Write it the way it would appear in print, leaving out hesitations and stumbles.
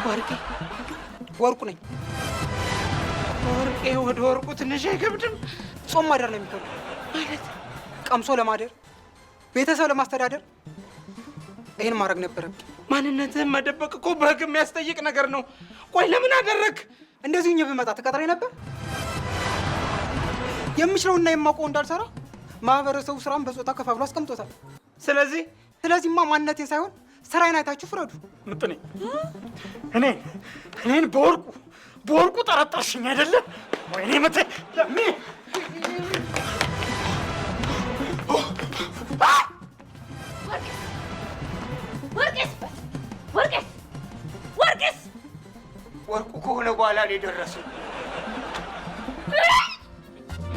ወርቄ ወርቁ ነኝ። ወርቄ ወደ ወርቁ ትንሽ አይከብድም? ጾም ማደር ነው የሚከብደው። ማለት ቀምሶ ለማደር፣ ቤተሰብ ለማስተዳደር ይህን ማድረግ ነበረብኝ። ማንነትህን መደበቅ እኮ በህግ የሚያስጠይቅ ነገር ነው። ቆይ ለምን አደረግ? እንደዚሁ እኛ ብመጣ ተቀጥሬ ነበር። የምችለውና የማውቀው እንዳልሰራ ማህበረሰቡ ስራን በጾታ ከፋፍሎ አስቀምጦታል። ስለዚህ ስለዚህማ ማንነቴን ሳይሆን ስራዬን አይታችሁ ፍረዱ። ምጥኔ፣ እኔን በወርቁ ጠረጠርሽኝ አይደለም? ወይኔ ምቴ ለሚ። ወርቅስ ወርቅስ ወርቅስ ወርቁ ከሆነ በኋላ ነው የደረሰው።